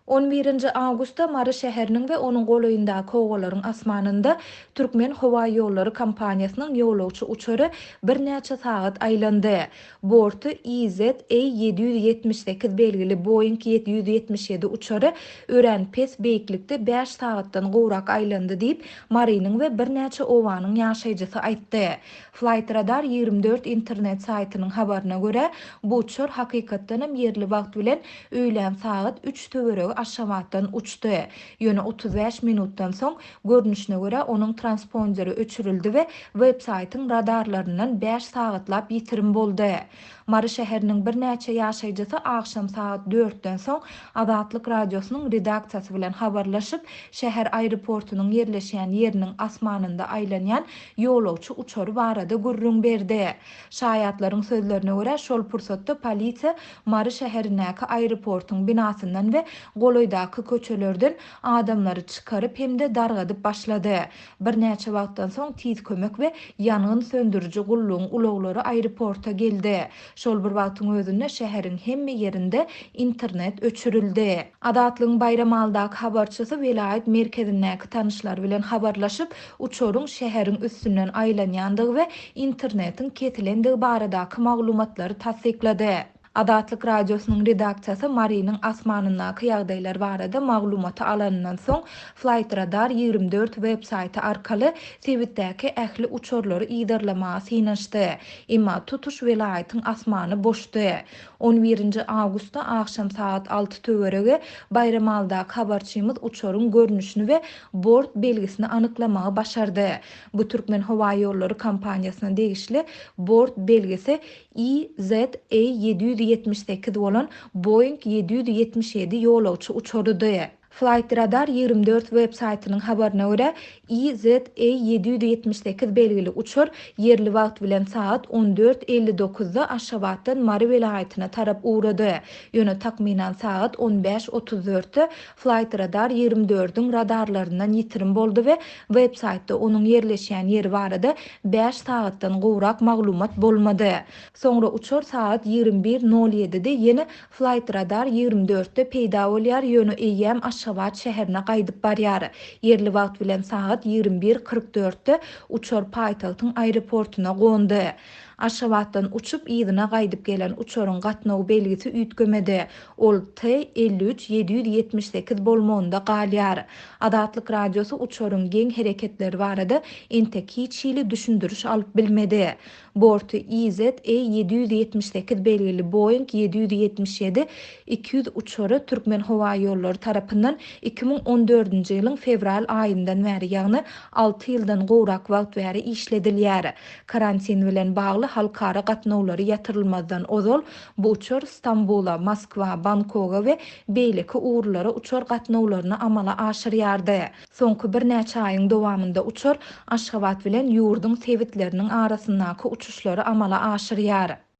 On birinji awgustda Mary şäheriniň we onuň golaýyndaky obalaryň asmanynda Türkmenhowaýollary kompaniýasynyň ýolagçy uçary birnäçe sagat aýlandy. Borty EZA 778 belgili Boeing 777 uçary örän pes beýiklikde bäş sagatdan gowrak aýlandy diýip, Marynyň we birnäçe obanyň ýaşaýjysy aýtdy. Flightradar 24 internet saýtynyň habaryna görä, bu uçar hakykatdanam ýerli wagt bilen öýlän sagat üç töweregi Aşgabatdan uçdy. Ýöne 35 minutdan soň, görnüşine görä, onuň transponderi öçürildi we web-saýtyň radarlaryndan bäş sagatlap ýitirim boldy. Mary şäheriniň birnäçe ýaşaýjysy agşam sagat dörtden soň Azatlyk Radiosynyň redaksiýasy bilen habarlaşyp, şäher aeroportunyň ýerleşýän ýeriniň asmanynda aýlanýan ýolagçy uçary barada gürrüň berdi. Şaýatlaryň sözlerine görä, şol pursatda polisiýa Mary şäherindäki aeroportuň binasyndan we golaýdaky köçelerden adamlary çykaryp hem-de dargadyp başlady. Birnäçe wagtdan soň tiz kömek we ýangyn söndüriji gullugyň ulaglary aeroporta geldi. Şol bir wagtyň özünde şäheriň hemme ýerinde internet öçürildi. Azatlygyň Baýramalydaky habarçysy welaýat merkezindäki tanyşlary bilen habarlaşyp, uçaryň şäheriň üstünden aýlanýandygy we internetiň kesilendigi baradaky maglumatlary tassyklady. Azatlyk Radiosynyň redaksiýasy Marynyň asmanyndaky ýagdaýlar barada maglumaty alanyndan soň, Flightradar 24 web-saýty arkaly sebitdäki ähli uçarlary yzarlamaga synanyşdy. Emma tutuş welaýatyň asmany boşdy. On birinji awgustda agşam sagat alty töweregi Baýramalydaky habarçymyz uçaryň görnüşini we bort belgisini anyklamagy başardy. Bu Türkmenhowaýollary kompaniýasyna degişli bort belgisi EZA 778 bolan Boeing 777 ýolagçy uçarydy. Flightradar 24 web-saýtynyň habaryna görä, EZA 778 belgili uçar ýerli wagt bilen sagat on dört elli dokuzda Aşgabatdan Mary welaýatyna tarap ugrady. Ýöne takmynan sagat on bäş otuz dörtde Flightradar 24-iň radarlaryndan ýitirim boldy we web-saýtda onuň ýerleşýän ýeri barada bäş sagatdan gowrak maglumat bolmady. Soňra uçar sagat 21 nol ýedide ýene Flightradar 24-de peýda bolýar, ýöne eýýäm Aşgabat şäherine gaýdyp barýar. Ýerli wagt bilen sagat 21 44-de uçar paýtagtyň aeroportuna gondy. Aşgabatdan uçup, yzyna gaýdyp gelen uçaryň gatnaw belgisi üýtgemedi. Ol T 53 778 bolmagynda galýar. Azatlyk Radiosy uçaryň geň hereketleri barada entek hiç hili düşündiriş alyp bilmedi. Borty EZA 778 belgili Boeing 777 200 uçary Türkmenhowaýollary tarapyndan 2014-nji ýylyň fewral aýyndan bäri, ýagny alty ýyldan gowrak wagt bäri işledilýär. Karantin bilen bagly halkara gatnawlary ýatyrylmazdan ozal, bu uçar Stambula, Moskwa, Bangkoga we beýleki ugurlara uçar gatnawlaryny amala aşyrýardy. Soňky birnäçe aýyň dowamynda uçar Aşgabat bilen ýurduň sebitleriniň arasyndaky uçuşlary amala aşyrýar.